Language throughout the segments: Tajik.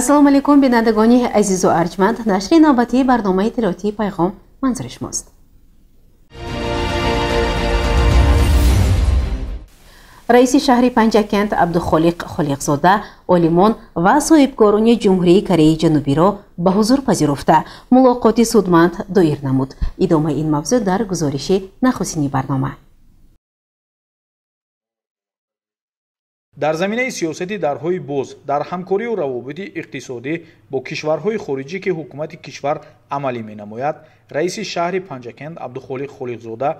Ассалому алайкум, бинандагони азизу арҷманд. Нашри навбатии барномаи иттилоотии Пайғом манзури шумост. Раиси шаҳри Панҷакент Абдухолиқ Холиқзода олимон ва соҳибкорони Ҷумҳурии Кореяи Ҷанубиро ба ҳузур пазируфта, мулоқоти судманд доир намуд. Идомаи ин мавзӯъ дар гузориши нахустини барнома. Дар заминаи сиёсати дарҳои боз дар ҳамкорию равобити иқтисодӣ бо кишварҳои хориҷӣ, ки ҳукумати кишвар амалӣ менамояд, раиси шаҳри Панҷакент Абдухолиқ Холиқзода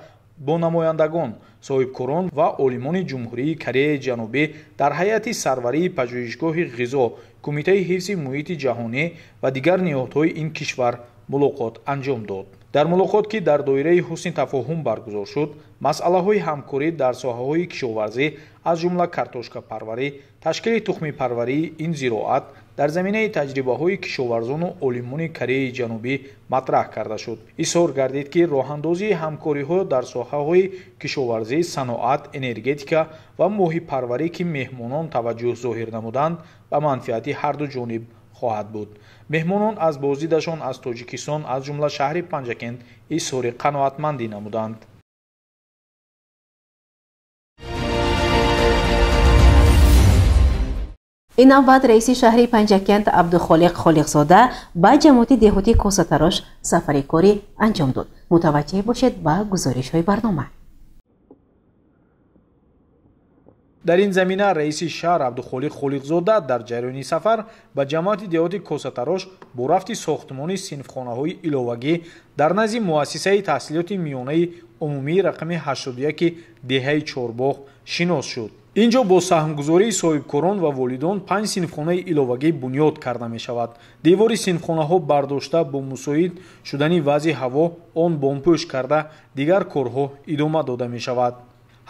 бо намояндагон, соҳибкорон ва олимони Ҷумҳурии Кореяи Ҷанубӣ дар ҳайати сарварии пажӯҳишгоҳи ғизо, Кумитаи ҳифзи муҳити ҷаҳонӣ ва дигар ниҳодҳои ин кишвар мулоқот анҷом дод. Дар мулоқот, ки дар доираи ҳусни тафоҳум баргузор шуд, масъалаҳои ҳамкорӣ дар соҳаҳои кишоварзӣ, аз ҷумла картошкапарварӣ, ташкили тухмипарварии ин зироат дар заминаи таҷрибаҳои кишоварзону олимони Кореяи Ҷанубӣ матраҳ карда шуд. Изҳор гардид, ки роҳандозии ҳамкориҳо дар соҳаҳои кишоварзӣ, саноат, энергетика ва моҳипарварӣ, ки меҳмонон таваҷҷӯҳ зоҳир намуданд, ба манфиати ҳарду ҷониб хоҳад буд. Меҳмонон аз боздидашон аз Тоҷикистон, аз ҷумла шаҳри Панҷакент, изҳори қаноатмандӣ намуданд. Ин навбат раиси шаҳри Панҷакент Абдухолиқ Холиқзода ба ҷамоати деҳоти Косатарош сафари корӣ анҷом дод. Мутаваҷҷеҳ бошед ба гузоришҳои барнома. Дар ин замина раиси шаҳр Абдухолиқ Холиқзода дар ҷараёни сафар ба ҷамоати деҳоти Косатарош бо рафти сохтмони синфхонаҳои иловагӣ дар назди муассисаи таҳсилоти миёнаи умумии рақами 81 деҳаи Чорбоғ шинос шуд. Инҷо бо саҳмгузории соҳибкорон ва волидон 5 синфхонаи иловагӣ бунёд карда мешавад. Девори синфхонаҳо бардошта, бо мусоид шудани вазъи ҳаво он бомпӯш карда, дигар корҳо идома дода мешавад.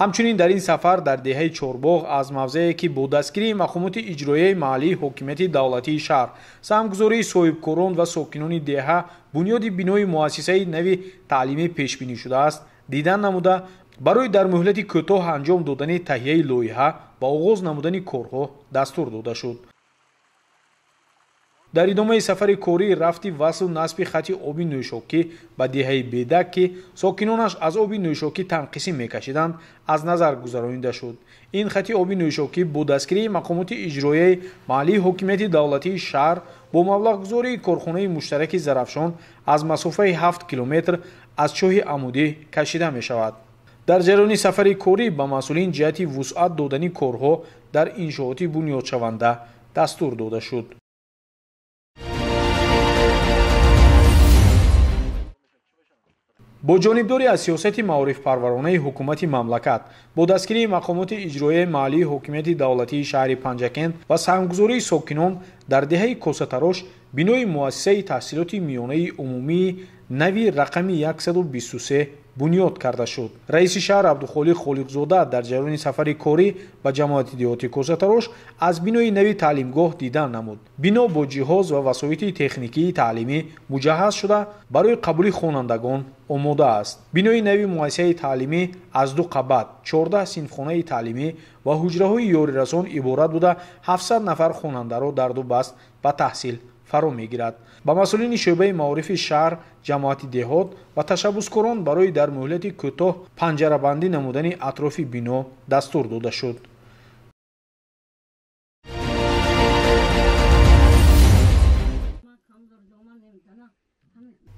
Ҳамчунин дар ин сафар дар деҳаи Чорбоғ аз мавзее, ки бо дастгирии мақомоти иҷроияи маҳаллии ҳокимияти давлатии шаҳр, саҳмгузории соҳибкорон ва сокинони деҳа бунёди бинои муассисаи нави таълимӣ пешбинӣ шудааст, дидан намуда, барои дар муҳлати кӯтоҳ анҷом додани таҳияи лоиҳа ва оғоз намудани корҳо дастур дода шуд. Дар идомаи сафари корӣ рафти васлу насби хати оби нӯшокӣ ба деҳаи Бедак, ки сокинонаш аз оби нӯшокӣ танқисӣ мекашиданд, аз назар гузаронида шуд. Ин хати оби нӯшокӣ бо дастгирии мақомоти иҷроияи маҳаллии ҳокимияти давлатии шаҳр бо маблағгузории корхонаи муштараки Зарафшон аз масофаи 7 километр аз чоҳи амудӣ кашида мешавад. Дар ҷараёни сафари корӣ ба масъулин ҷиҳати вусъат додани корҳо дар иншооти бунёдшаванда дастур дода шуд. Бо ҷонибдорӣ аз сиёсати маорифпарваронаи ҳукумати мамлакат, бо дастгирии мақомоти иҷроияи маҳаллии ҳокимияти давлатии шаҳри Панҷакент ва саҳмгузории сокинон дар деҳаи Косатарош бинои муассисаи таҳсилоти миёнаи умумии нави рақами 123 бунёд карда шуд. Раиси шаҳр Абдухолиқ Холиқзода дар ҷараёни сафари корӣ ба ҷамоати деҳоти Косатарош аз бинои нави таълимгоҳ дидан намуд. Бино бо ҷиҳоз ва васоити техникии таълимӣ муҷаҳҳаз шуда, барои қабули хонандагон омода аст. Бинои нави муассисаи таълимӣ аз 2 қабат, 14 синфхонаи таълимӣ ва ҳуҷраҳои ёрирасон иборат буда, 700 нафар хонандаро дар 2 баст ба таҳсил фаро мегирад. Ба масъулини шӯъбаи маорифи шаҳр, ҷамоати деҳот ва ташаббускорон барои дар муҳлати кӯтоҳ панҷарабандӣ намудани атрофи бино дастур дода шуд.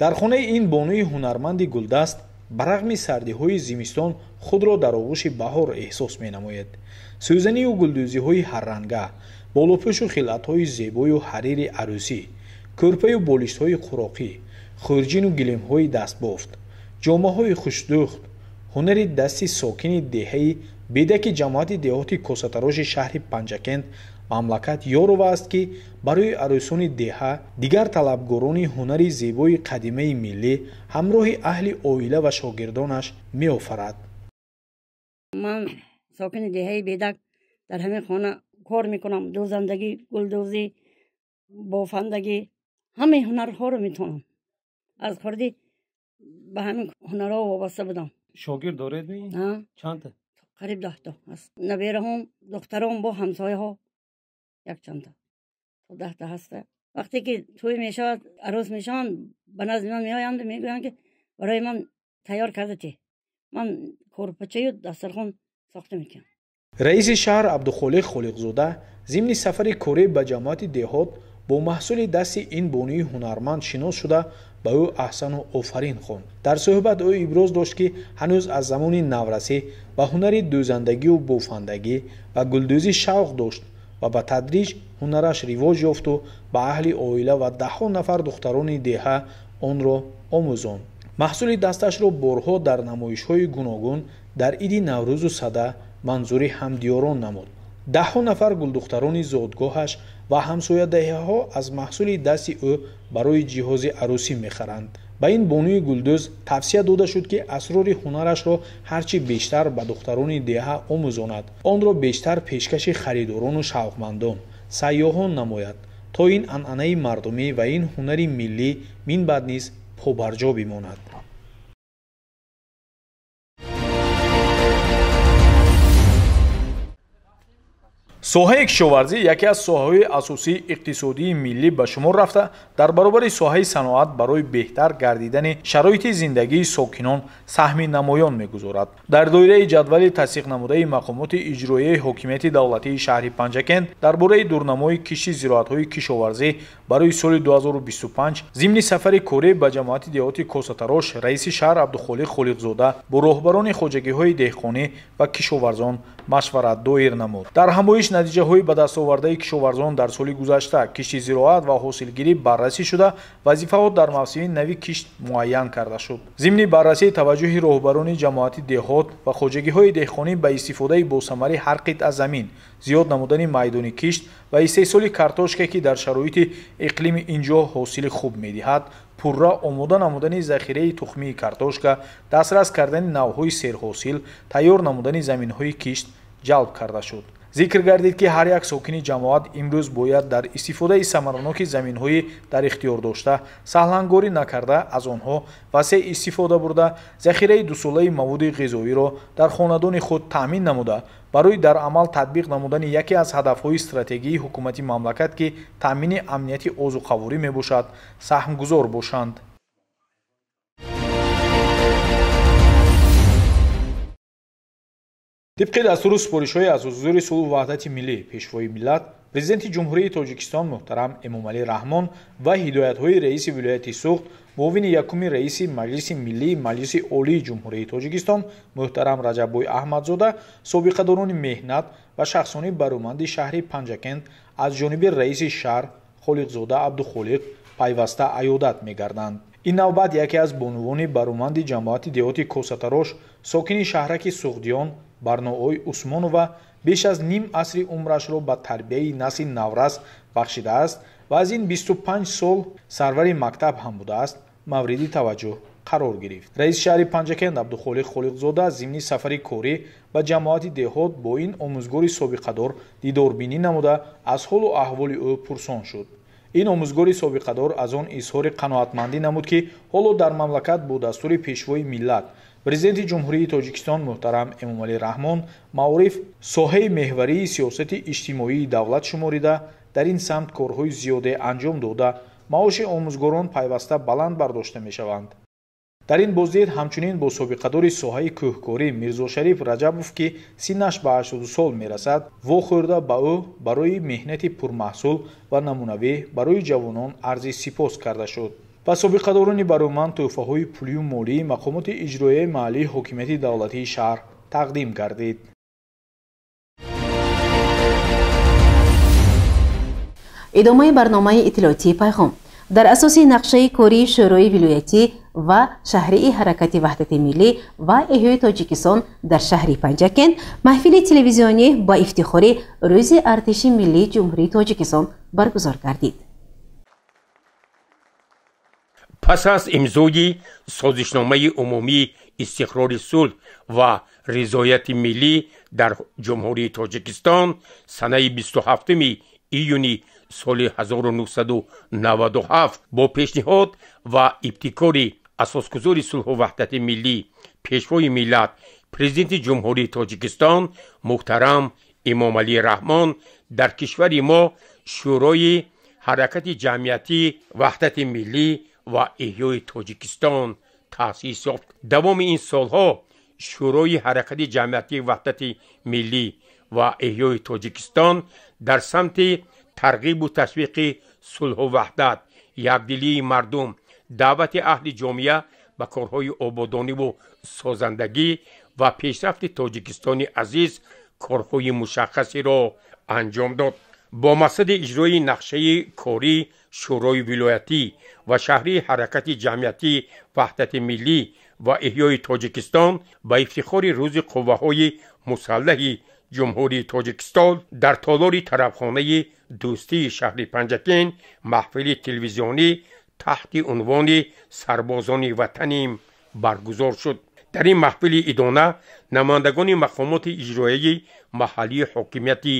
Дар хонаи ин бонуи ҳунарманди гулдаст ба рағми сардиҳои зимистон худро дар оғӯши баҳор эҳсос менамояд. Сӯзанию гулдӯзиҳои ҳарранга, болопӯшу хилъатҳои зебою ҳарири арӯсӣ, кӯрпаю болиштҳои қуроқӣ, хӯрҷину гилемҳои дастбофт, ҷомаҳои хушдӯхт, ҳунари дасти сокини деҳаи Бедаки ҷамоати деҳоти Косатароши шаҳри Панҷакент мамлакат Ёрова аст, ки барои арӯсони деҳа, дигар талабгорони ҳунари зебои қадимаи миллӣ ҳамроҳи аҳли оила ва шогирдонаш меофарад. Ман сокини деҳаи Бедак, дар ҳамин хона кор мекунам. Дӯзандагӣ, гулдӯзӣ, бофандагӣ, ҳамаи ҳунарҳоро метавонам. Аз хурдӣ ба ҳамин ҳунарҳо вобаста будам. Шогирд доред? Чандта? Қариб 10 то аст. Набераҳом, духтаром бо ҳамсояҳо якчандта. 10 та ҳаст. Вақте ки тӯй мешавад, арӯс мешаванд, ба назди ман меоянд, мегӯянд ки барои ман тайёр карда ти. Ман корпачаю дастархон сохта метиҳам. Раиси шаҳр Абдухолиқ Холиқзода зимни сафари корӣ ба ҷамоати деҳот бо маҳсули дасти ин бонуи ҳунарманд шинос шуда, ба ӯ аҳсану офарин хонд. Дар суҳбат ӯ иброз дошт, ки ҳанӯз аз замони наврасӣ ба ҳунари дӯзандагию бофандагӣ ва гулдӯзӣ шавқ дошт ва ба тадриҷ ҳунараш ривоҷ ёфту ба аҳли оила ва даҳҳо нафар духтарони деҳа онро омӯзонд. Маҳсули дасташро борҳо дар намоишҳои гуногун дар иди Наврӯзу Сада манзури ҳамдиёрон намуд. Даҳҳо нафар гулдухтарони зодгоҳаш ва ҳамсоядаҳиҳо аз маҳсули дасти ӯ барои ҷиҳози арӯсӣ мехаранд. Ба ин бонуи гулдӯз тавсия дода шуд, ки асрори ҳунарашро ҳарчи бештар ба духтарони деҳа омӯзонад, онро бештар пешкаши харидорону шавқмандон, сайёҳон намояд, то ин анъанаи мардумӣ ва ин ҳунари миллӣ минбаъд низ побарҷо бимонад. Соҳаи кишоварзӣ яке аз соҳаҳои асосии иқтисодии миллӣ ба шумор рафта, дар баробари соҳаи саноат барои беҳтар гардидани шароити зиндагии сокинон саҳми намоён мегузорад. Дар доираи ҷадвали тасдиқнамудаи мақомоти иҷроияи ҳокимияти давлатии шаҳри Панҷакент дар бораи дурнамои кишти зироатҳои кишоварзӣ барои соли 2025 зимни сафари корӣ ба ҷамоати деҳоти Косатарош раиси шаҳр Абдухолиқ Холиқзода бо роҳбарони хоҷагиҳои деҳқонӣ ва кишоварзон машварат доир намуд. Дар ҳамоиш натиҷаҳои ба дастовардаи кишоварзон дар соли гузашта, кишти зироат ва ҳосилгирӣ баррасӣ шуда, вазифаҳо дар мавсими нави кишт муайян карда шуд. Зимни баррасии таваҷҷӯҳи роҳбарони ҷамоати деҳот ва хоҷагиҳои деҳқонӣ ба истифодаи босамари ҳар қитъа замин, зиёд намудани майдони кишт ва истеҳсоли картошка, ки дар шароити иқлими ин ҷо ҳосили хуб медиҳад, пурра омода намудани захираи тухмии картошка, дастрас кардани навъҳои серҳосил, тайёр намудани заминҳои кишт ҷалб карда шуд. Зикр гардид, ки ҳар як сокини ҷамоат имрӯз бояд дар истифодаи самараноки заминҳои дар ихтиёр дошта, саҳлангорӣ накарда, аз онҳо васеъ истифода бурда, захираи дусолаи маводи ғизоиро дар хонадони худ таъмин намуда, барои дар амал татбиқ намудани яке аз ҳадафҳои стратегии ҳукумати мамлакат, ки таъмини амнияти озуқаворӣ мебошад, саҳмгузор бошанд. Тибқи дастуру супоришҳои асосгузори сулҳу ваҳдати миллӣ, Пешвои миллат, Президенти Ҷумҳурии Тоҷикистон муҳтарам Эмомалӣ Раҳмон ва ҳидоятҳои раиси вилояти Суғд, муовини якуми раиси Маҷлиси миллии Маҷлиси Олии Ҷумҳурии Тоҷикистон муҳтарам Раҷаббой Аҳмадзода, собиқадорони меҳнат ва шахсони бароманди шаҳри Панҷакент аз ҷониби раиси шаҳр Холиқзода Абдухолиқ пайваста аёдат мегарданд. Ин навбат яке аз бонувони бароманди ҷамоати деҳоти Косатарош, сокини шаҳраки Суғдиён Барноой Усмонова беш аз ним асри умрашро ба тарбияи насли наврас бахшидааст ва аз ин 25 сол сарвари мактаб ҳам будааст, мавриди таваҷҷӯҳ қарор гирифт. Раиси шаҳри Панҷакент Абдухолиқ Холиқзода зимни сафари корӣ ба ҷамоати деҳот бо ин омӯзгори собиқадор дидорбинӣ намуда, аз ҳолу аҳволи ӯ пурсон шуд. Ин омӯзгори собиқадор аз он изҳори қаноатмандӣ намуд, ки ҳоло дар мамлакат бо дастури Пешвои миллат, Президенти Ҷумҳурии Тоҷикистон муҳтарам Эмомалӣ Раҳмон маориф соҳаи меҳварии сиёсати иҷтимоии давлат шуморида, дар ин самт корҳои зиёде анҷом дода, маоши омӯзгорон пайваста баланд бардошта мешаванд. Дар ин боздид ҳамчунин бо собиқадори соҳаи кӯҳкорӣ Мирзошариф Раҷабов, ки синнаш ба 82 сол мерасад, вохӯрда ба ӯ барои меҳнати пурмаҳсул ва намунавӣ барои ҷавонон арзи сипос карда шуд. Ба собиқадорони бароманд тӯҳфаҳои пулию молии мақомоти иҷроияи маҳаллии ҳокимияти давлатии шаҳр тақдим гардид. Идомаи барномаи иттилоотии пайғом. Дар асоси нақшаи кории Шӯрои вилоятӣ ва шаҳрии ҳаракати ваҳдати миллӣ ва эҳёи Тоҷикистон дар шаҳри Панҷакент маҳфили телевизионӣ ба ифтихори Рӯзи артиши миллии Ҷумҳурии Тоҷикистон баргузор гардид. Пас аз имзои созишномаи умумии истиқрори сулҳ ва ризояти миллӣ дар Ҷумҳурии Тоҷикистон санаи 27 июни соли 1997 бо пешниҳод ва ибтикори асосгузори сулҳу ваҳдати миллӣ, Пешвои миллат, Президенти Ҷумҳурии Тоҷикистон муҳтарам Эмомалӣ Раҳмон дар кишвари мо Шӯрои ҳаракати ҷамъиятии Ваҳдати миллӣ ва эҳёи Тоҷикистон таъсис ёфт. Давоми ин солҳо Шӯрои ҳаракати ҷамъиятии Ваҳдати миллӣ ва эҳёи Тоҷикистон дар самти тарғибу ташвиқи сулҳу ваҳдат, якдилии мардум, даъвати аҳли ҷомеа ба корҳои ободониву созандагӣ ва пешрафти Тоҷикистони азиз корҳои мушаххасеро анҷом дод. Бо мақсади иҷрои нақшаи корӣ Шӯрои вилоятӣ ва шаҳрии ҳаракати ҷамъиятии Ваҳдати миллӣ ва эҳёи Тоҷикистон ба ифтихори Рӯзи қувваҳои мусаллаҳи Ҷумҳурии Тоҷикистон дар толори тарабхонаи Дӯстии шаҳри Панҷакент маҳфили телевизионӣ таҳти унвони «Сарбозони ватаним» баргузор шуд. Дар ин маҳфили идона намояндагони мақомоти иҷроияи маҳаллии ҳокимияти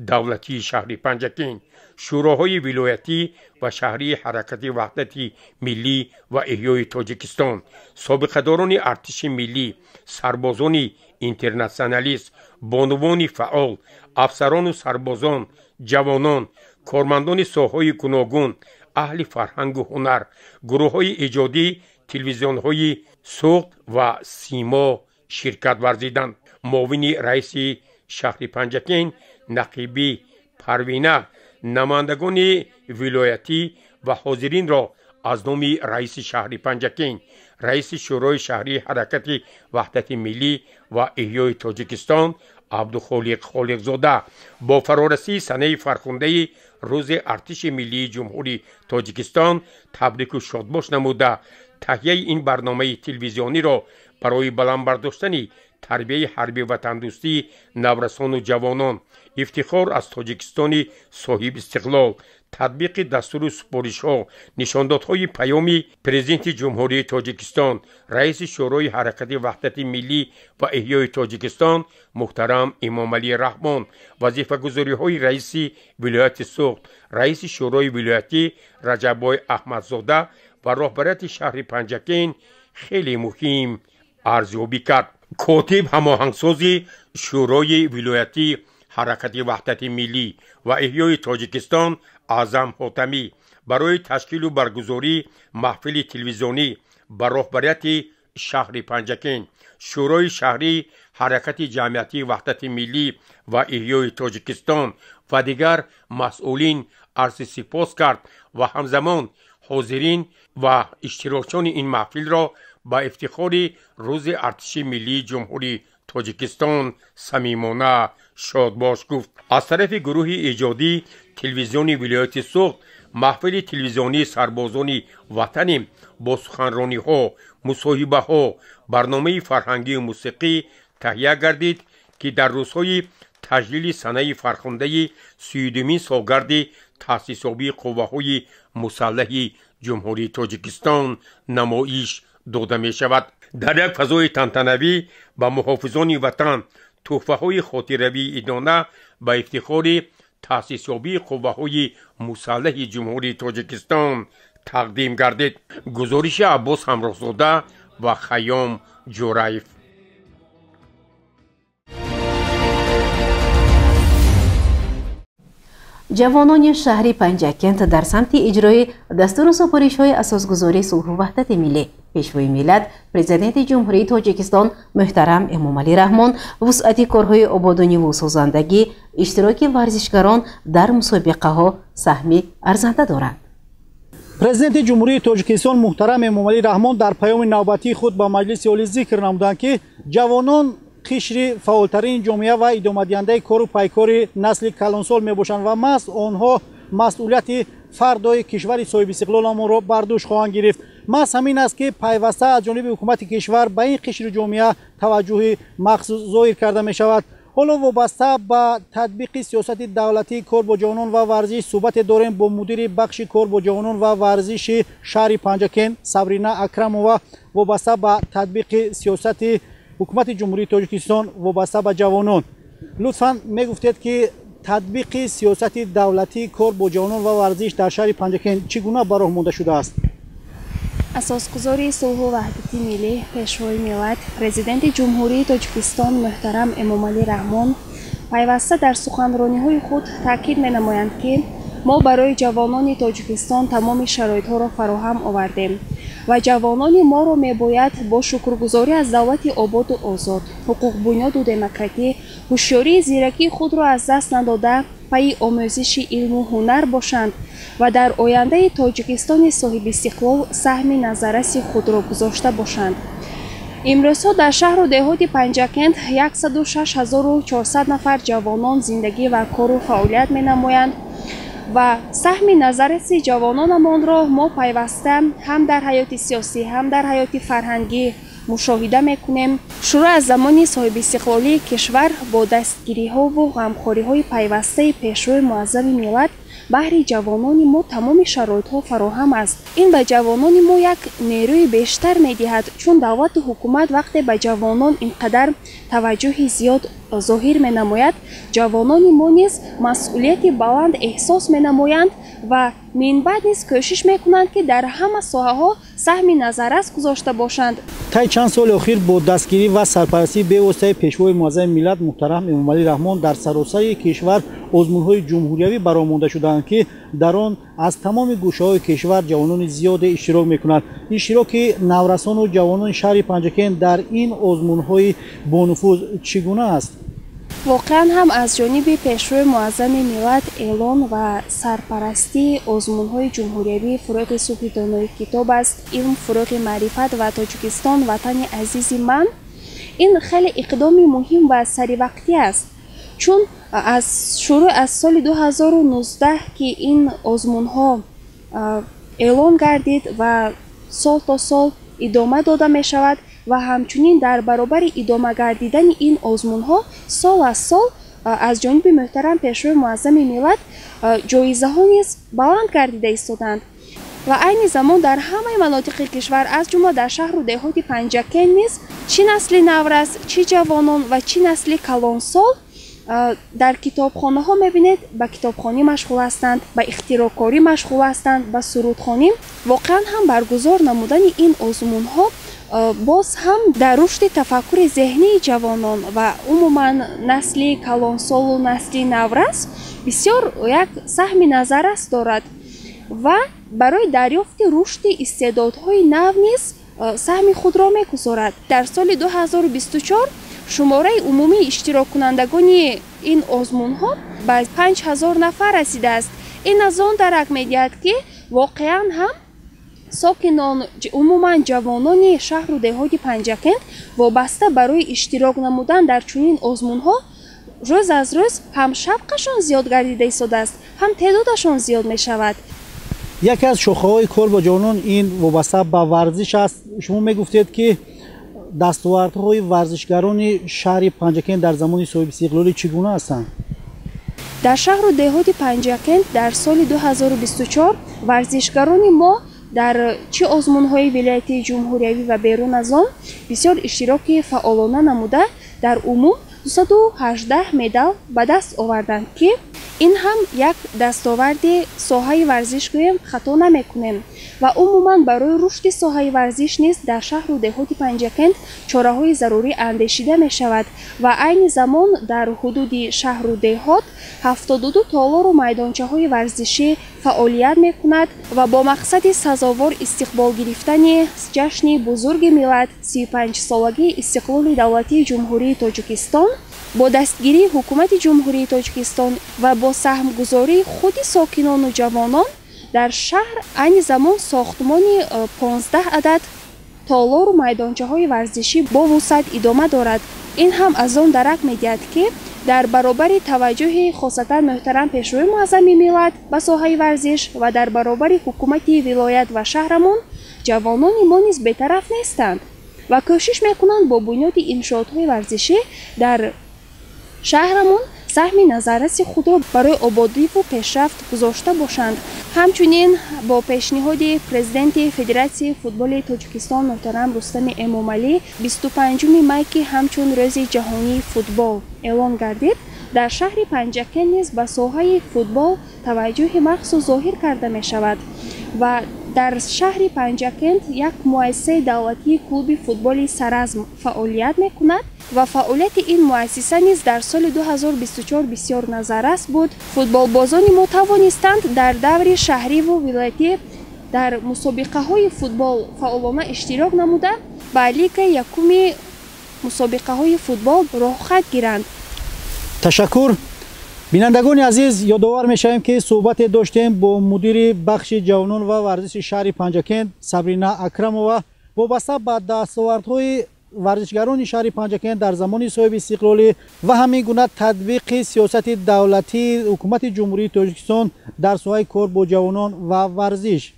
давлатии шаҳри Панҷакент, шӯроҳои вилоятӣ ва шаҳрии ҳаракати Ваҳдати миллӣ ва эҳёи Тоҷикистон, собиқадорони артиши миллӣ, сарбозони интернатсионалист, бонувони фаъол, афсарону сарбозон, ҷавонон, кормандони соҳаҳои гуногун, аҳли фарҳангу ҳунар, гурӯҳҳои эҷодӣ, телевизионҳои Суғд ва Симо ширкат варзиданд. Муовини раиси шаҳри Панҷакент Нақибӣ Парвина намояндагони вилоятӣ ва ҳозиринро аз номи раиси шаҳри Панҷакент, раиси Шӯрои шаҳрии ҳаракати Ваҳдати миллӣ ва эҳёи Тоҷикистон Абдухолиқ Холиқзода бо фарорасии санаи фархундаи Рӯзи артиши миллии Ҷумҳурии Тоҷикистон табрику шодбош намуда, таҳияи ин барномаи телевизиониро барои баланд бардоштани тарбияи ҳарби ватандӯстии наврасону ҷавонон, ифтихор аз Тоҷикистони соҳибистиқлол, татбиқи дастуру супоришҳо, нишондодҳои паёми Президенти Ҷумҳурии Тоҷикистон, раиси Шӯрои ҳаракати Ваҳдати миллӣ ва эҳёи Тоҷикистон муҳтарам Эмомалӣ Раҳмон, вазифагузориҳои раиси вилояти Суғд, раиси Шӯрои вилоятӣ Раҷаббой Аҳмадзода ва роҳбарияти шаҳри Панҷакент хеле муҳим арзёбӣ кард. Котиб ҳамоҳангсози Шӯрои вилоятии ҳаракати Ваҳдати миллӣ ва эҳёи Тоҷикистон Аъзам Ҳотамӣ барои ташкилу баргузории маҳфили телевизионӣ ба роҳбарияти шаҳри Панҷакент, Шӯрои шаҳрии ҳаракати ҷамъиятии Ваҳдати миллӣ ва эҳёи Тоҷикистон ва дигар масъулин арзи сипос кард ва ҳамзамон ҳозирин ва иштирокчиёни ин маҳфилро ба ифтихори Рӯзи артиши миллии Ҷумҳурии Тоҷикистон самимона шодбош гуфт. Аз тарафи гурӯҳи эҷодии телевизиони вилояти Суғд маҳфили телевизионии «Сарбозони ватанем» бо суханрониҳо, мусоҳибаҳо, барномаи фарҳангию мусиқӣ таҳия гардид, ки дар рӯзҳои таҷлили санаи фархундаи 32-мин солгарди таъсисёбии қувваҳои мусаллаҳи Ҷумҳурии Тоҷикистон намоиш дода мешавад. Дар як фазои тантанавӣ ба муҳофизони ватан тӯҳфаҳои хотиравии идона ба ифтихори таъсисёбии қувваҳои мусаллаҳи Ҷумҳурии Тоҷикистон тақдим гардид. Гузориши Аббос Ҳамроҳзода ва Хайём Ҷӯраев. Ҷавонони шаҳри Панҷакент дар самти иҷрои дастуру супоришҳои асосгузори сулҳу ваҳдати миллӣ, Пешвои миллат, Президенти Ҷумҳурии Тоҷикистон муҳтарам Эмомалӣ Раҳмон, вусъати корҳои ободониву созандагӣ, иштироки варзишгарон дар мусобиқаҳо саҳми арзанда доранд. Президенти Ҷумҳурии Тоҷикистон муҳтарам Эмомалӣ Раҳмон дар паёми навбатии худ ба Маҷлиси Олӣ зикр намуданд, ки ҷавонон қишри фаъолтарини ҷомеа ва идомадиҳандаи кору пайкори насли калонсол мебошанд ва маҳз онҳо масъулияти фардои кишвари соҳибистиқлоламонро бар дӯш хоҳанд гирифт. Маҳз ҳамин аст, ки пайваста аз ҷониби ҳукумати кишвар ба ин қишри ҷомеа таваҷҷӯҳи махсус зоҳир карда мешавад. Ҳоло вобаста ба татбиқи сиёсати давлатии кор бо ҷавонон ва варзиш суҳбате дорем бо мудири бахши кор бо ҷавонон ва варзиши шаҳри Панҷакент Сабрина Акрамова вобаста ба татбиқи сиёсати ҳукумати Ҷумҳурии Тоҷикистон вобаста ба ҷавонон. Лутфан мегуфтед, ки татбиқи сиёсати давлатии кор бо ҷавонон ва варзиш дар шаҳри Панҷакент чӣ гуна ба роҳ монда шудааст? Асосгузори сулҳу ваҳдати миллӣ, Пешвои миллат, Президенти Ҷумҳурии Тоҷикистон муҳтарам Эмомалӣ Раҳмон пайваста дар суханрониҳои худ таъкид менамоянд, ки Мо барои ҷавонони Тоҷикистон тамоми шароитҳоро фароҳам овардем ва ҷавонони моро мебояд бо шукргузорӣ аз давлати ободу озод, ҳуқуқбунёду демократӣ, ҳушёрии зиракии худро аз даст надода, пайи омӯзиши илму ҳунар бошанд ва дар ояндаи Тоҷикистони соҳибистиқлол саҳми назарраси худро гузошта бошанд. Имрӯзҳо дар шаҳру деҳоти Панҷакент 106 400 нафар ҷавонон зиндагӣ ва кору фаъолият менамоянд ва саҳми назарраси ҷавононамонро мо пайваста ҳам дар ҳаёти сиёсӣ, ҳам дар ҳаёти фарҳангӣ мушоҳида мекунем. Шурӯъ аз замони соҳибистиқлолии кишвар бо дастгириҳову ғамхориҳои пайвастаи Пешвои Муаззами миллат баҳри ҷавонони мо тамоми шароитҳо фароҳам аст. Ин ба ҷавонони мо як нерӯи бештар медиҳад, чун давлату ҳукумат вақте ба ҷавонон ин қадар таваҷҷӯҳи зиёд зоҳир менамояд, ҷавонони мо низ масъулияти баланд эҳсос менамоянд ва минбаъд низ кӯшиш мекунанд, ки дар ҳама соҳаҳо саҳми назаррас гузошта бошанд. Тай чанд соли охир бо дастгирӣ ва сарпарастии бевоситаи Пешвои Муаззами миллат муҳтарам Эмомалӣ Раҳмон дар саросари кишвар озмунҳои ҷумҳуриявӣ баромонда шудаанд, ки дар он аз тамоми гӯшаҳои кишвар ҷавонони зиёде иштирок мекунанд. Иштироки наврасону ҷавонони шаҳри Панҷакент дар ин озмунҳои бонуфуз чӣ гуна аст? Воқеан ҳам, аз ҷониби Пешвои Муаззами миллат эълон ва сарпарастии озмунҳои ҷумҳуриявии «Фурӯғи субҳи донои китоб аст», «Илм фурӯғи маърифат» ва «Тоҷикистон ватани азизи ман» ин хеле иқдоми муҳим ва саривақтӣ аст, чун аз шурӯъ аз соли 2019, ки ин озмунҳо эълон гардид ва сол то сол идома дода мешавад, ва ҳамчунин дар баробари идома гардидани ин озмунҳо сол аз сол аз ҷониби муҳтарам Пешвои Муаззами миллат ҷоизаҳо низ баланд гардида истоданд ва айни замон дар ҳамаи манотиқи кишвар, аз ҷумла дар шаҳру деҳоти Панҷакент низ, чӣ насли наврас, чӣ ҷавонон ва чӣ насли калонсол дар китобхонаҳо мебинед, ба китобхонӣ машғул ҳастанд, ба ихтироъкорӣ машғул ҳастанд, ба сурудхонӣ. Воқеан ҳам, баргузор намудани ин озмунҳо боз ҳам дар рушди тафаккури зеҳнии ҷавонон ва умуман насли калонсолу насли наврас бисёр як саҳми назаррас дорад ва барои дарёфти рушди истеъдодҳои нав низ саҳми худро мегузорад. Дар соли 2024 шумораи умумии иштироккунандагони ин озмунҳо ба 5000 нафар расидааст. Ин аз он дарак медиҳад, ки воқеан ҳам сокинон, умуман ҷавонони шаҳру деҳоти Панҷакент вобаста барои иштирок намудан дар чунин озмунҳо рӯз аз рӯз ҳам шавқашон зиёд гардида истодааст, ҳам теъдодашон зиёд мешавад. Яке аз шохаҳои кор бо ҷавонон ин вобаста ба варзиш аст. Шумо мегуфтед, ки дастовардҳои варзишгарони шаҳри Панҷакент дар замони соҳибистиқлолӣ чӣ гуна ҳастанд? Дар шаҳру деҳоти Панҷакент дар соли 2024 варзишгарони мо дар чӣ озмунҳои вилоятии, ҷумҳуриявӣ ва берун аз он бисёр иштироки фаъолона намуда, дар умум 218 медал ба даст оварданд, ки ин ҳам як дастоварди соҳаи варзиш гӯем, хато намекунем. Ва умуман барои рушди соҳаи варзиш низ дар шаҳру деҳоти Панҷакент чораҳои зарурӣ андешида мешавад ва айни замон дар ҳудуди шаҳру деҳот 72 толору майдончаҳои варзишӣ фаъолият мекунад. Ва бо мақсади сазовор истиқбол гирифтани ҷашни бузурги миллат, 35-солагии истиқлоли давлатии Ҷумҳурии Тоҷикистон, бо дастгирии Ҳукумати Ҷумҳурии Тоҷикистон ва бо саҳмгузории худи сокинону ҷавонон дар шаҳр айни замон сохтмони 15 адад толору майдончаҳои варзишӣ бо вусъат идома дорад. Ин ҳам аз он дарак медиҳад, ки дар баробари таваҷҷӯҳи хосатан муҳтарам Пешвои Муаззами миллат ба соҳаи варзиш ва дар баробари ҳукумати вилоят ва шаҳрамон, ҷавонони мо низ бетараф нестанд ва кӯшиш мекунанд бо бунёди иншоотҳои варзишӣ дар шаҳрамон саҳми назарраси худро барои ободиву пешрафт гузошта бошанд. Ҳамчунин бо пешниҳоди Президенти Федератсияи футболи Тоҷикистон муҳтарам Рустами Эмомалӣ, 25 май, ки ҳамчун Рӯзи ҷаҳонии футбол эълон гардид, дар шаҳри Панҷакент низ ба соҳаи футбол таваҷҷӯҳи махсус зоҳир карда мешавад ва Дар шаҳри Панҷакент як муассисаи давлатии клуби футболи Саразм фаъолият мекунад ва фаъолияти ин муассиса низ дар соли 2024 бисёр назаррас буд. Футболбозони мо тавонистанд дар даври шаҳриву вилоятӣ дар мусобиқаҳои футбол фаъолона иштирок намуда, ба лигаи якуми мусобиқаҳои футбол роҳхат гиранд. Ташаккур. Бинандагони азиз, ёдовар мешавем, ки суҳбате доштем бо мудири бахши ҷавонон ва варзиши шаҳри Панҷакент Сабрина Акрамова вобаста ба дастовардҳои варзишгарони шаҳри Панҷакент дар замони соҳиби истиқлолӣ ва ҳамин гуна татбиқи сиёсати давлатии ҳукумати Ҷумҳурии Тоҷикистон дар соҳаи кор бо ҷавонон ва варзиш.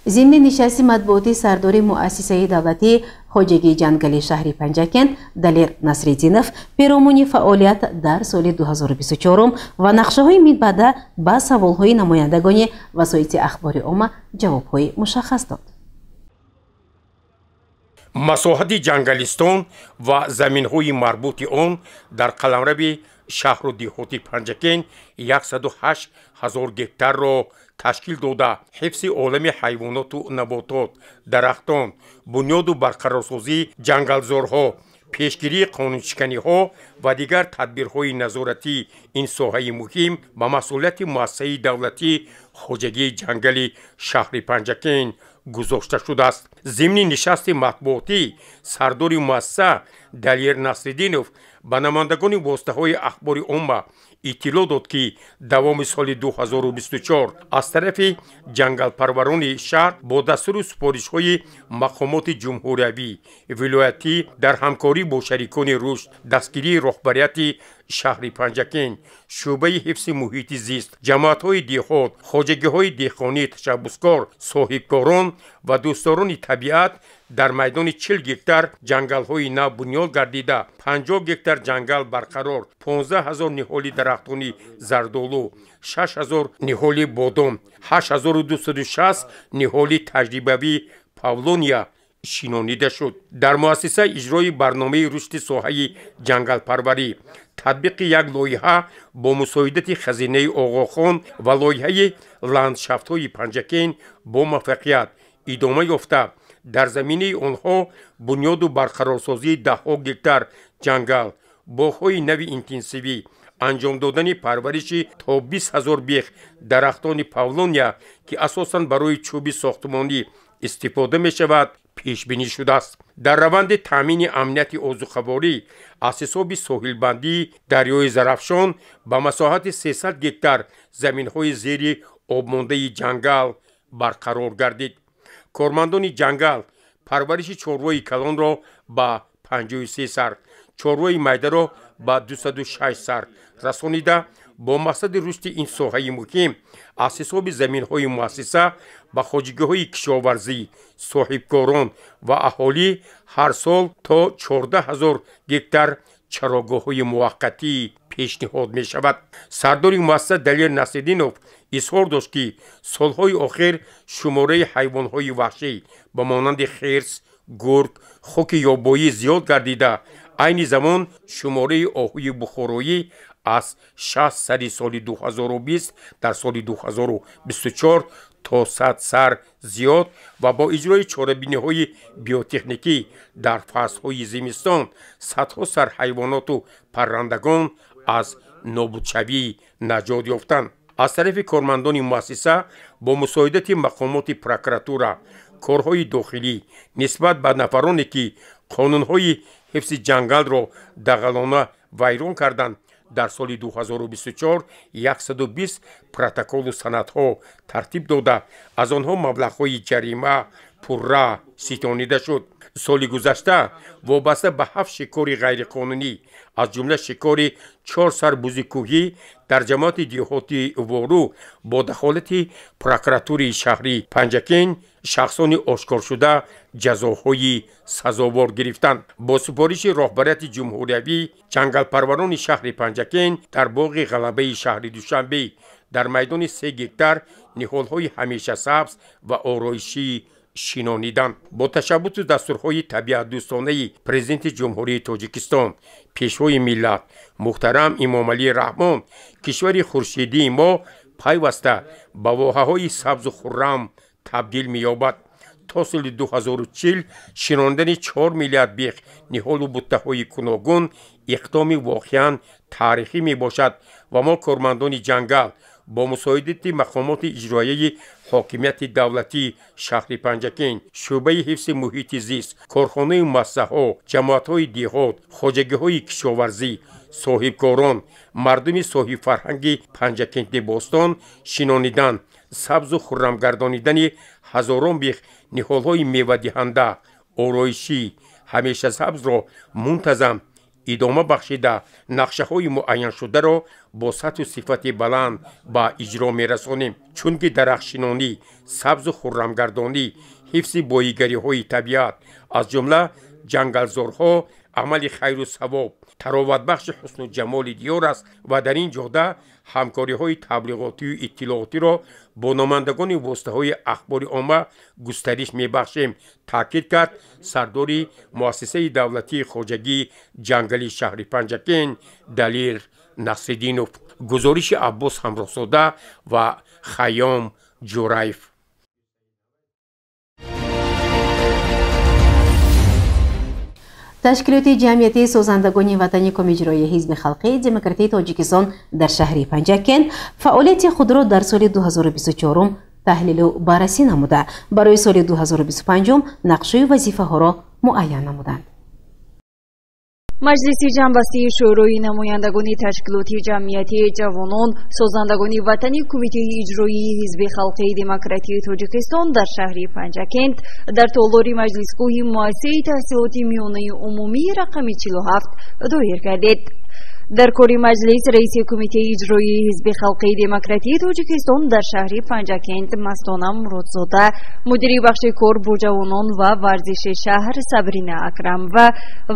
Зимни нишасти матбуоти сардори муассисаи давлатии хоҷагии ҷангали шаҳри Панҷакент Далер Насриддинов перомуни фаъолият дар соли 2024 ва нақшаҳои минбаъда ба саволҳои намояндагони васоити ахбори омма ҷавобҳои мушаххас дод. Масоҳати ҷангалистон ва заминҳои марбути он дар қаламрави шаҳру деҳоти Панҷакент 108 ҳазор гектарро ташкил дода, ҳифзи олами ҳайвоноту наботот, дарахтон, бунёду барқарорсозии ҷангалзорҳо, пешгирии қонуншиканиҳо ва дигар тадбирҳои назоратии ин соҳаи муҳим ба масъулияти муассисаи давлатии хоҷагии ҷангали шаҳри Панҷакент гузошта шудааст. Зимни нишасти матбуотӣ сардори муассиса Далер Насриддинов ба намояндагони воситаҳои ахбори омма иттилоъ дод, ки давоми соли 2024 аз тарафи ҷангалпарварони шаҳр бо дастуру супоришҳои мақомоти ҷумҳуриявӣ, вилоятӣ дар ҳамкорӣ бо шарикони рушд, дастгирии роҳбарияти шаҳри Панҷакент, шӯъбаи ҳифзи муҳити зист, ҷамоатҳои деҳот, хоҷагиҳои деҳқонии ташаббускор, соҳибкорон ва дӯстдорони табиат дар майдони 40 гектар ҷангалҳои нав бунёд гардида, 50 гектар ҷангал барқарор, 15 ҳазор ниҳоли дарахтони зардолу, 6 ҳазор ниҳоли бодом, 8260 ниҳоли таҷрибавии павлония шинонида шуд. Дар муассиса иҷрои барномаи рушди соҳаи ҷангалпарварӣ, татбиқи як лоиҳа бо мусоидати хазинаи Оғохон ва лоиҳаи ландшафтҳои Панҷакент бо муваффақият идома ёфта, дар заминаи онҳо бунёду барқарорсозии даҳҳо гектар ҷангал, боғҳои нави интенсивӣ, анҷом додани парвариши то 20 ҳазор бех дарахтони павлония, ки асосан барои чӯби сохтмонӣ истифода мешавад, пешбинӣ шудааст. Дар раванди таъмини амнияти озуқаворӣ аз ҳисоби соҳилбандии дарёи Зарафшон ба масоҳати 300 гектар заминҳои зери обмондаи ҷангал барқарор гардид. Кормандони ҷангал парвариши чорвои калонро ба 53 сар, чорвои майдаро ба 206 сар расонида, бо мақсади рушди ин соҳаи муҳим аз ҳисоби заминҳои муассиса ба хоҷагиҳои кишоварзӣ, соҳибкорон ва аҳолӣ ҳар сол то 14 ҳазор гектар чарогоҳҳои муваққатӣ пешниҳод мешавад. Сардори муассиса Далер Насриддинов изҳор дошт, ки солҳои охир шумораи ҳайвонҳои ваҳшӣ ба монанди хирс, гург, хоки ёбоӣ зиёд гардида, айни замон шумораи оҳуи бухороӣ аз 60 сари соли 2020 дар соли 2024 то 100 сар зиёд ва бо иҷрои чорабиниҳои биотехникӣ дар фаслҳои зимистон садҳо сар ҳайвоноту паррандагон аз нобудшавӣ наҷот ёфтанд. Аз тарафи кормандони муассиса бо мусоидати мақомоти прокуратура, корҳои дохилӣ нисбат ба нафароне, ки қонунҳои ҳифзи ҷангалро дағалона вайрон карданд, дар соли 2024 120 протоколу санадҳо тартиб дода, аз онҳо маблағҳои ҷарима пурра ситонида шуд. Соли гузашта вобаста ба 7 шикори ғайриқонунӣ, аз ҷумла шикори 4 сар бузи кӯҳӣ дар ҷамоати деҳоти Вору бо дахолати прокуратураи шаҳри Панҷакент шахсони ошкоршуда ҷазоҳои сазовор гирифтанд. Бо супориши роҳбарияти ҷумҳуриявӣ ҷангалпарварони шаҳри Панҷакент дар боғи ғалабаи шаҳри Душанбе дар майдони 3 гектар ниҳолҳои ҳамешасабз ва ороишӣ шинониданд. Бо ташаббусу дастурҳои табиатдӯстонаи Президенти Ҷумҳурии Тоҷикистон, Пешвои миллат муҳтарам Имомалӣ Раҳмон, кишвари хуршедии мо Пайваста ба воҳаҳои сабзу хуррам табдил меёбад. То соли 2040 шинондани 4 миллиард бех ниҳолу буттаҳои гуногун иқдоми воқеан таърихӣ мебошад ва мо кормандони ҷангал бо мусоидати мақомоти иҷроияи ҳокимияти давлатии шаҳри Панҷакент, шӯъбаи ҳифзи муҳити зист, корхонаи муассисаҳо, ҷамоатҳои деҳот, хоҷагиҳои кишоварзӣ, соҳибкорон, мардуми соҳибфарҳанги Панҷакенти бостон шинонидан, сабзу хуррамгардонидани ҳазорон бех ниҳолҳои мевадиҳанда, ороишӣ, ҳамешасабзро мунтазам идома бахшида, нақшаҳои муайяншударо бо сатҳу сифати баланд ба иҷро мерасонем. Чунки дарахтшинонӣ, сабзу хуррамгардонӣ, ҳифзи боигариҳои табиат, аз ҷумла ҷангалзорҳо, амали хайру савоб, тароватбахши ҳусну ҷамоли диёр аст ва дар ин ҷода ҳамкориҳои таблиғотию иттилоотиро бо намояндагони воситаҳои ахбори омма густариш мебахшем, таъкид кард сардори муассисаи давлатии хоҷагии ҷангали шаҳри Панҷакент Далер Насриддинов. Гузориши Аббос Ҳамроҳзода ва Хайём Ҷураев. Ташкилоти ҷамъиятии созандагони ватани Комиҷроии Ҳизби халқии демократии Тоҷикистон дар шаҳри Панҷакент фаъолияти худро дар соли 2024 таҳлилу баррасӣ намуда, барои соли 2025 нақшаю вазифаҳоро муайян намуданд. Маҷлиси ҷамъбастии Шӯрои намояндагони ташкилоти ҷамъиятии ҷавонон, созандагони ватани Кумитаи иҷроии Ҳизби халқии демократии Тоҷикистон дар шаҳри Панҷакент дар толори маҷлисгоҳи муассисаи таҳсилоти миёнаи умумии рақами 47 доир гардид. Дар кори маҷлис раиси Кумитаи иҷроии Ҳизби халқии демократии Тоҷикистон дар шаҳри Панҷакент Мастона Муродзода, мудири бахши кор бо ҷавонон ва варзиши шаҳр Сабрина Акрамова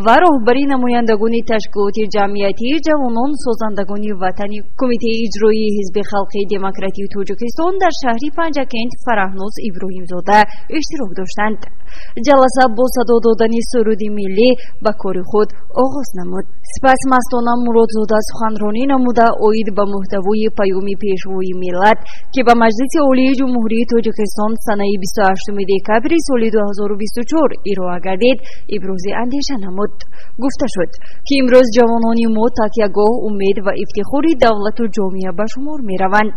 ва роҳбари намояндагони ташкилоти ҷамъиятии ҷавонон созандагони ватани Кумитаи иҷроии Ҳизби халқии демократии Тоҷикистон дар шаҳри Панҷакент Фараҳноз Иброҳимзода иштирок доштанд. Ҷаласа бо садо додани суруди миллӣ ба кори худ оғоз намуд. Сипас Мастона Муродзода суханронӣ намуда оид ба муҳтавои паёми пешвои миллат, ки ба Маҷлиси Олии Ҷумҳурии Тоҷикистон санаи 28 декабри соли 2024 ироа гардид, ибрози андеша намуд. Гуфта шуд, ки имрӯз ҷавонони мо такягоҳ, умед ва ифтихори давлату ҷомеа ба шумор мераванд.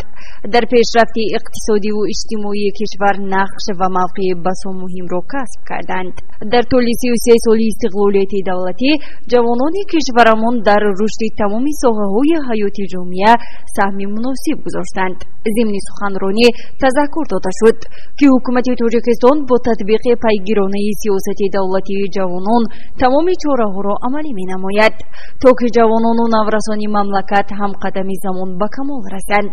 Дар пешрафти иқтисодиву иҷтимоии кишвар нақш ва мавқеи басо муҳимро касб карданд. Дар тӯли 33 соли истиқлолияти давлатӣ ҷавонони кишварамон дар рушди тамоми соҳаҳои ҳаёти ҷомеа саҳми муносиб гузоштанд. Зимни суханронӣ тазаккур дода шуд, ки ҳукумати Тоҷикистон бо татбиқи пайгиронаи сиёсати давлатии ҷавонон тамоми чораҳоро амалӣ менамояд, то ки ҷавонону наврасони мамлакат ҳамқадами замон ба камол расанд.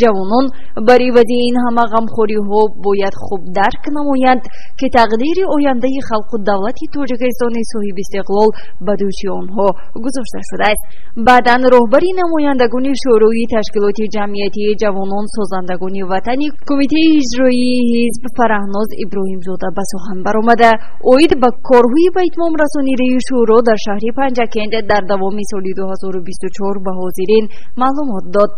Ҷавонон бар ивази ин ҳама ғамхориҳо бояд хуб дарк намоянд, ки тақдири ояндаи халқу давлати Тоҷикистони соҳибистиқлол ба дӯши онҳо гузошта шудааст. Баъдан роҳбари намояндагони Шӯрои ташкилоти ҷамъиятии ҷавонон созандагони ватани Кумитаи иҷроии ҳизб Фараҳноз Иброҳимзода ба сухан баромада, оид ба корҳои ба итмом расонидаи шӯро дар шаҳри Панҷакент дар давоми соли 2024 ба ҳозирин маълумот дод.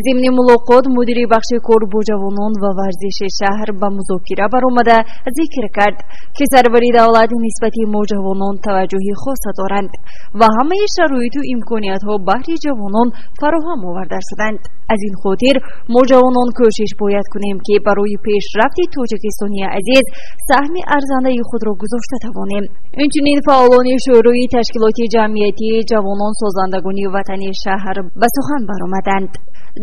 Зимни мулоқот мудири бахши кор бо ҷавонон ва варзиши шаҳр ба музокира баромада зикр кард, ки сарвари давлат нисбати мо ҷавонон таваҷҷӯҳи хоса доранд ва ҳамаи шароиту имкониятҳо баҳри ҷавонон фароҳам оварда шуданд. Аз ин хотир мо ҷавонон кӯшиш бояд кунем, ки барои пешрафти Тоҷикистони азиз саҳми арзандаи худро гузошта тавонем. Инчунин фаъолони Шӯрои ташкилоти ҷамъиятии ҷавонон созандагони ватани шаҳр ба сухан баромаданд.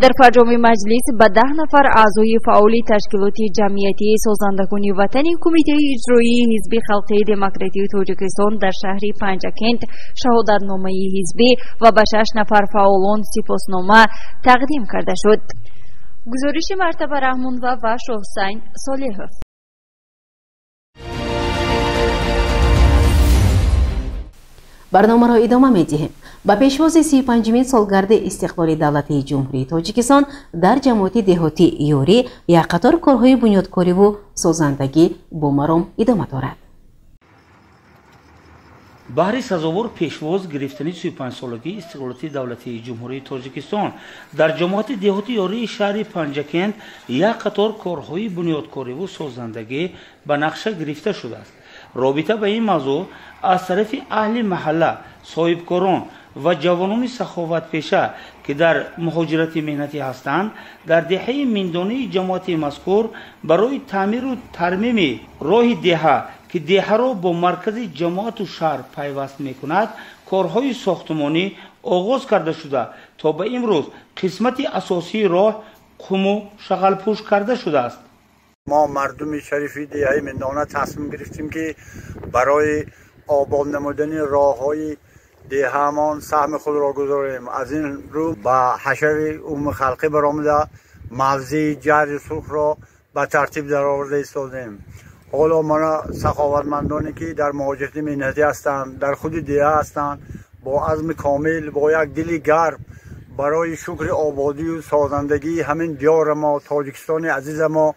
Дар фарҷоми маҷлис ба 10 нафар аъзои фаъоли ташкилоти ҷамъиятии созандагони ватани Кумитаи иҷроии Ҳизби халқии демократии Тоҷикистон дар шаҳри Панҷакент шаҳодатномаи ҳизбӣ ва ба 6 нафар фаъолон сипоснома тақдим карда шуд. Гузориши Мартаба Раҳмонова ва Шоҳсайн Солеҳов. Барномаро идома медиҳем. Ба пешвози 35-мин солгарди истиқлоли давлатии Ҷумҳурии Тоҷикистон дар ҷамоати деҳоти Ёрӣ як қатор корҳои бунёдкориву созандагӣ бо маром идома дорад. Баҳри сазовор пешвоз гирифтани 35-солагии истиқлолияти давлатии Ҷумҳурии Тоҷикистон дар ҷамоати деҳоти Ёрии шаҳри Панҷакент як қатор корҳои бунёдкориву созандагӣ ба нақша гирифта шудааст. Робита ба ин мавзӯъ аз тарафи аҳли маҳалла, соҳибкорон ва ҷавонони саховатпеша, ки дар муҳоҷирати меҳнатӣ ҳастанд, дар деҳаи Миндонии ҷамоати мазкур барои таъмиру тармими роҳи деҳа, ки деҳаро бо маркази ҷамоату шаҳр пайваст мекунад, корҳои сохтмонӣ оғоз карда шуда, то ба имрӯз қисмати асосии роҳ қуму шағалпӯш карда шудааст. Мо мардуми шарифи деҳаи Миндона тасмим гирифтем, ки барои обод намудани роҳҳои деҳаамон саҳми худро гузорем. Аз ин рӯ ба ҳашари умумихалқӣ баромада мавзеи ҷарри сурхро ба тартиб дароварда истодем. Ҳоло мана саховатмандоне, ки дар муҳоҷирати меҳнатӣ ҳастанд, дар худи деҳа ҳастанд, бо азми комил, бо як дили гарм барои шукри ободию созандагии ҳамин диёри мо, Тоҷикистони азиза мо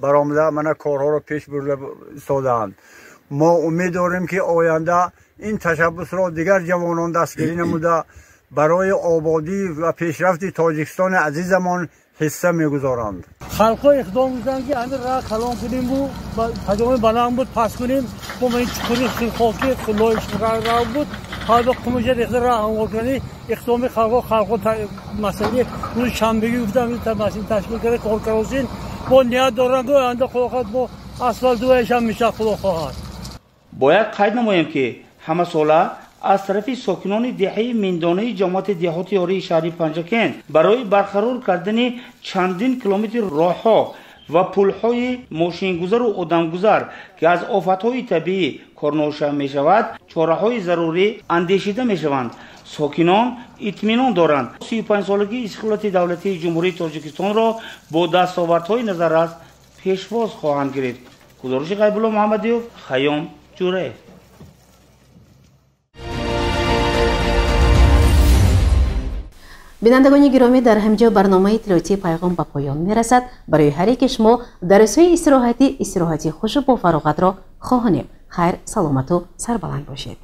баромада мана корҳоро пеш бурда истодаанд. Мо умед дорем, ки оянда ин ташаббусро дигар ҷавонон дастгирӣ намуда барои ободӣ ва пешрафти Тоҷикистони азизамон ҳисса мегузоранд. Халқҳо иқдом мекунанд, ки ҳамин роҳ калон кунем, паҷоми баланд буд пас кунем, бо ин чуқури хилхоки лоиш роҳ буд, ҳар қумуша рехта роҳ ҳамвор кунӣ. Иқдоми халқҳо масъалаи рӯзи шанбегӣ гуфтам, масъала ташкил карда кор каросин, бо ният доранд, ки оянда худо хоҳад бо асфалт дуяшам мешавад, худо хоҳад. Бояд қайд намоем, ки ҳамасола аз тарафи сокинони деҳаи Миндонаи ҷамоати деҳоти Ёрии шаҳри Панҷакент барои барқарор кардани чандин километр роҳҳо ва пулҳои мошингузару одамгузар, ки аз офатҳои табиӣ корноша мешавад, чораҳои зарурӣ андешида мешаванд. Сокинон итминон доранд, 35-солагии истиқлолияти давлатии Ҷумҳурии Тоҷикистонро бо дастовардҳои назаррас пешвоз хоҳанд гирифт. Гузориши Ғайбулло Муҳаммадиёв, Хайём Ҷураев. Бинандагони гиромӣ, дар ҳамин ҷо барномаи иттилоотии Пайғом ба поён мерасад. Барои ҳар яке шумо дар рӯзҳои истироҳатӣ истироҳати хушу бофароғатро хоҳонем. Хайр, саломату сарбаланд бошед.